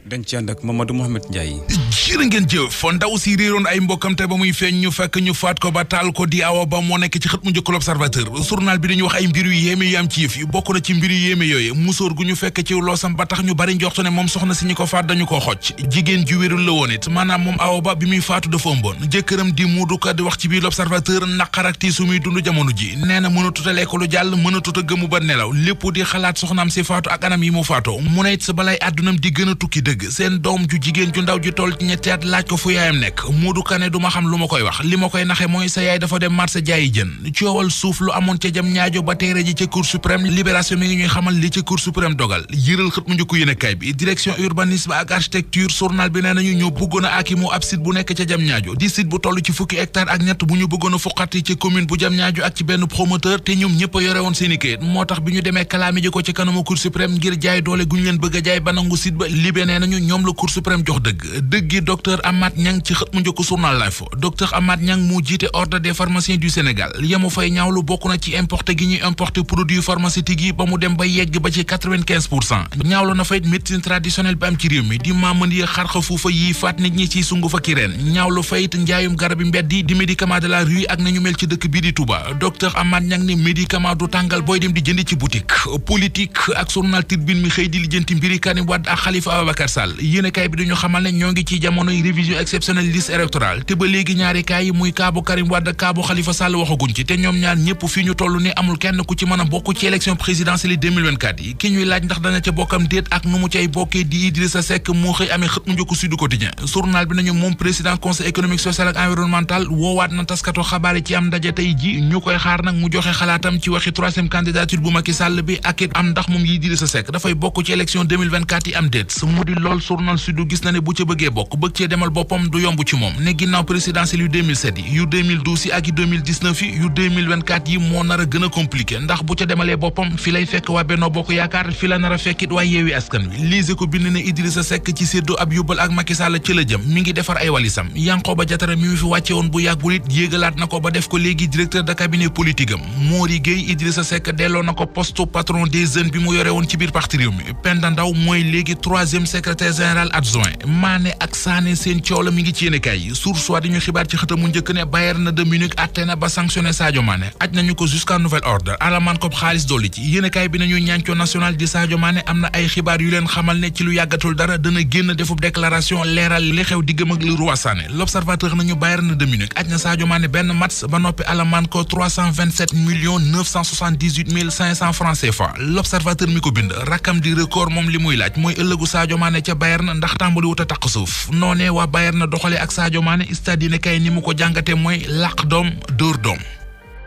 dañ ci ànd ak Mamadou Mouhamed Ndiaye. jërë ngeen jëf ndaw si réeroon ay mbokkam te ba muy feeñ ñu fekk ñu faat ko ba taal ko di Awa Ba moo nekk ci xët mu njëkk l'Observateur journal bi dañu wax ay mbir yu yéeme yu am ci yëf yi bokk na ci mbir yu yéeme yooyu musóor gu ñu fekk ci loosam ba tax ñu bari njortu ne moom soxna si ñu ko faat dañu ko xocc jigéen ju wérul la woon it maanaam moom Awa Ba bi muy faatu dafa ëmboon jëkkëram di Moodu Ka di wax ci biir l'Observateur naqar ak tiis muy dund jamono ji nee na mënatut a lekk lu jàll mënatut a gëmu ba nelaw lépp di xalaat soxnaam si faatu ak anam yi mu faatoo mu ne it sa balay àddunam di gën a tukki dëgg seen doom ju jigéen ju ndaw ji toll ci ñetti at laaj ko fu yaayam nekk Moodu Ka ne du ma xam lu ma koy wax li ma koy naxe mooy sa yaay dafa dem marché jaayi jën coowal suuf lu amoon ca jam ñaajo ba teere ji ca Cour suprême Libération mi ngi ñuy xamal li ca Cour suprême dogal yëral xët mu njëkk yéenekaay bi direction urbanisme ak architecture journal bi nee nañu ñoo bëggoon a akimu ab site bu nekk ca jam ñaajo di site bu toll ci fukki hectare ak ñett bu ñu bëggoon a fuqati ci commune bu jam ñaajo ak ci benn promoteur te ñoom ñëpp a yore woon seeni kayit moo tax bi ñu demee kalaami ji ko ci kanamu Cour suprême ngir jaay doole gu ñu leen bëgg a jaay ba nangu site ba libé nee nañu ñoom la Cour suprême jox dëgg gi docteur Amath Niang ci xët mu njëkk journal L'Info docteur Amath Niang moo jiite ordre des pharmaciens du Sénégal yemu fay ñaawlu bokk na ci importé gi ñuy importé produits pharmaceutiques yi ba mu dem ba yegg ba ci 95% ñaawlu na fayit médecine traditionnelle bi am ci réew mi di maamën yi xarxa fuufa yi faat nit ñi ci sungu fa ki reen ñaawlu fayit njaayum garabi mbeddi di médicament de la rue ak nañu mel ci dëkk bii di Touba docteur Amath Niang ne médicament du tàngal booy dem di jëndi ci boutique politique ak journal Tribune mi xëy di lijjanti mbiri Karim Wade ak Khalifa Ababacar Sall yéenekaay bi dañu xamal ne ñoo ngi ci jamonoy révision exceptionnelle liste électorale te ba léegi ñaari kaay yi muy kaabu Karim Wade kaabu Khalifa Sall waxaguñ ci te ñoom ñaar ñëpp fii ñu toll ni amul kenn ku ci mën a bokk ci élection présidentielle 2024 yi ki ñuy laaj ndax dana ca bokkam déet ak nu mu cay bokkee di Idrissa Seck moo xëy amee xët mu njëkk Sud Quotidien journal bi nañu moom président conseil économique social ak environnemental woowaat na taskatu xabaar yi ci am ndaje tey ji ñu koy xaar nag mu joxe xalaatam ci waxi troisième candidature bu Macky Sall bi ak it am ndax moom Idrissa Seck dafay bokk ci élection 2024 yi am déet mu di lool journal Sud gis na ne bu ca bëggee bokk bëgg cee demal boppam du yomb ci moom ne ginnaaw présidentielle yu 2007 yi yu 2012 yi ak yu 2019 yi yu 2024 yi moo nar a gën a compliqué ndax bu ca demalee boppam fi lay fekk waa Benno Bokk Yaakaar fi la nar a fekkit waa Yewwi Askan Wi lise ko bind ne Idrissa Seck ci séddoo ab yóbbal ak Macky Sall ci la jëm mi ngi defar ay walisam Yankhoba Diattara mi fi wàcce woon bu yàggul it yéegalaat na ko ba def ko léegi directeur de cabinet politique am Mori Gueye Idrissa Seck delloo na ko poste patron des jeunes bi mu yore woon ci biir parti réew mi Penda Ndaw mooy léegi troisième secrétaire général adjoint Mané ak Sané seen coow la mi ngi ci yéenekaay yi Source A dañu xibaar ci xëtamu njëkk ne Bayern de Munich atte na ba sanctionné Sadio Mané aj nañu ko jusqu'à nouvel ordre alamaan ko xaalis dolli ci yéenekaay bi nañu ñancoo national di Sadio Mané am na ay xibaar yu leen xamal ne ci lu yàggatul dara dana génn defub déclaration leeral li xew diggam ak Leroy Sané L'Observateur nañu Bayern de Munich aj na Sadio Mané benn match ba noppi alamaan ko 327,978,500 francs CFA L'Observateur mi ko bind rakkam di record moom li muy laaj mooy ëllëgu Sadio Mané ca Bayern ndax tàmbali wut a taq suuf noonee waa Bayern doxalee ak Sadio Mané stade yi ne kay ni mu ko jàngatee mooy làq doom dóor doom.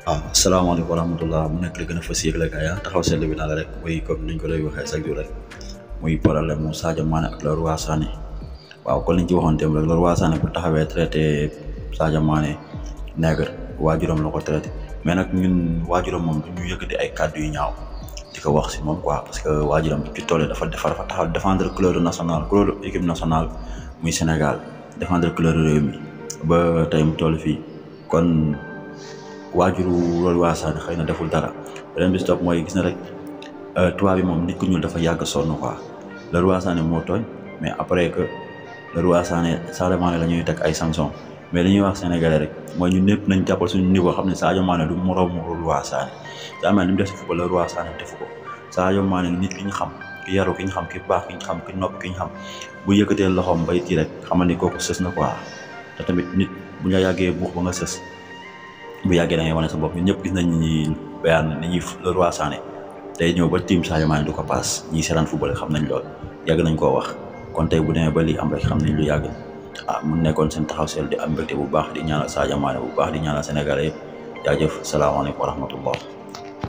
waaw asalaamaaleykum wa rahmatulah mu nekk li gën a fas yéeg la gars yi taxaw seetlu bi naa la rek muy comme niñ ko lay waxee chaque jour rek muy problème mu Sadio Mané ak Leroy Sané waaw kon liñ ci waxoon démb rek Leroy Sané pour taxawee traité Sadio Mané nègre waajuram la ko traité mais nag ñun waajuram moom du ñu yëkkati ay kàddu yu ñaaw di ko wax si moom quoi parce que waajuram ci tool dafa taxaw défendre couleur nationale couleur équipe nationale muy Sénégal défendre couleur réew mi ba tey mu toll fii kon. waajuru Leroy Sané xëy na deful dara beneen bi si topp mooy gis na rek tubaab bi moom nit ku ñuul dafa yàgg sonn quoi Leroy Sané moo tooñ mais après que Leroy Sadio Mané la ñuy teg ay sanctions mais li ñuy wax sénégalais rek mooy ñun ñëpp nañ jàppal suñu niveau xam ne Sadio Mané du moroomu Leroy Sané Sadio Mané li mu def si football Leroy Sané defu ko Sadio Mané nit ki ñu xam ki yaru ki ñu xam ki baax ki ñu xam ki nopp ki ñu xam bu yëkkatee loxoom bay tii rek xamal ni kooku sës na quoi te tamit nit bu ñu yàggee buux ba nga sës bu yàggee da ngay wane sa bopp ñun ñëpp gis nañ ni Bayern ni ñuy Leroy Sané tey ñëw ba team Sadio Mané du ko paas ñiy seetaan football xam nañ lool yàgg nañ koo wax kon tey bu demee ba lii am rek xam nañ lu yàgg mu nekkoon seen taxaw seel di am mbégte bu baax di ñaanal Sadio Mané bu baax di ñaanal Sénégalais yëpp jaajëf salaamaaleykum wa rahmatullah